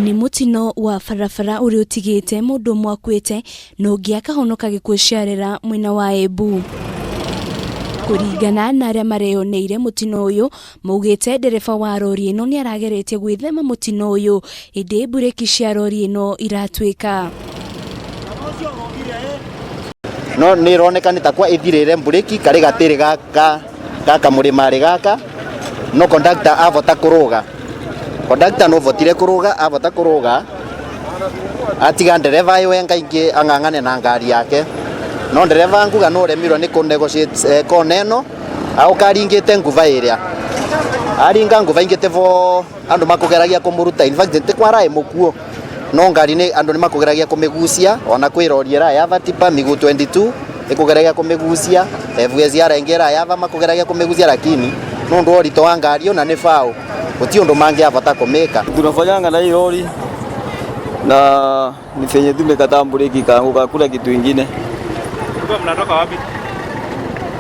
Nĩ mũtino wa barabara ũrĩa ũtigĩte mũndũ ũmwe akuĩte na ũngĩ akahonoka gĩkuũ ciarera mwena wa Embu. Kũringana na arĩa mareyoneire mũtino ũyũ, maugĩte ndereba wa rori ĩno nĩ arageretie gwĩthema mũtino ũyũ, ĩndĩ mburĩki cia rori ĩno iratuĩka. No nä ĩroneka nĩ takwa ĩthirĩre mburĩki karĩ gatĩrĩ gaka gaka mũrĩmarĩ gaka no conductor avota kũrũga. Conductor no votire kũrũga, avota kũrũga atiga ndereba aĩ wenga ingĩ ang'ang'ane na ngari yake. No ndereba nguga no remirwo nĩ kũ negotiate kona ĩno aũka aringĩte nguva ĩrĩa aringa nguva ingĩ vo andu makugeragia kumuruta. In fact ti kwaraĩ mukuo no ngari ni andu ni makugeragia kumigucia ona kwi rori ira yava tipa migu 22 ikugeragia kumigucia FSR ingi ira yava makugeragia kumigucia, lakini nundu wa urito wa ngari ona ni fau guti undu mangiavota kumika. Tunafanyanga na hii lori na ni venye tumekataa breki ikaanguka, hakuna kitu ingine. Mlikuwa mnatoka wapi?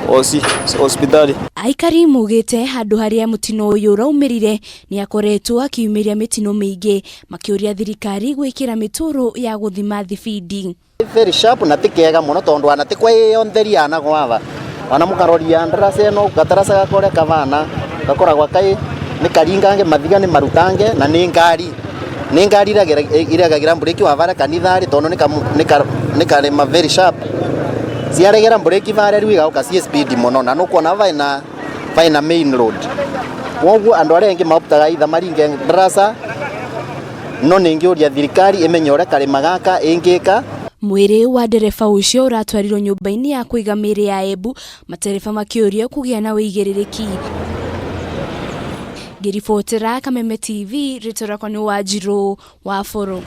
Osi hospitali. Aikari maugĩte handũ harĩa mũtino ũyũ ũraumĩrire nĩ akoretwo akiumĩria mĩtino mĩingĩ, makĩũria thirikari gwĩkĩra mĩtũrũ ya gũthima thibindi. Very sharp na ti kega muno tondu ana ti kwa yonthe ana gwava ona mukaroria ndarasa eno gatarasa gakoria kavana gakoragwa kai ni karingange mathiga ni marutange na ni ngari ni ngari iregagira mburiki wa varia kanithari tondu ni karima very sharp ciaregera mburiki varia riu igauka ci speed muno na nukuona vaina main road. Koguo andu aria engi maoptaga itha maringe ndarasa no ningiuria thirikari imenye uria karima gaka ingika. Mwĩrĩ wa ndereba ũcio ũratwarirwo nyũmba-inĩ ya kũiga mĩĩrĩ ya Embu, matereba makĩũrio kũgĩa na ũigĩrĩrĩki. Ngĩribotera Kameme TV, rĩtwa rĩakwa nĩ Wanjirũ wa Bũrũ.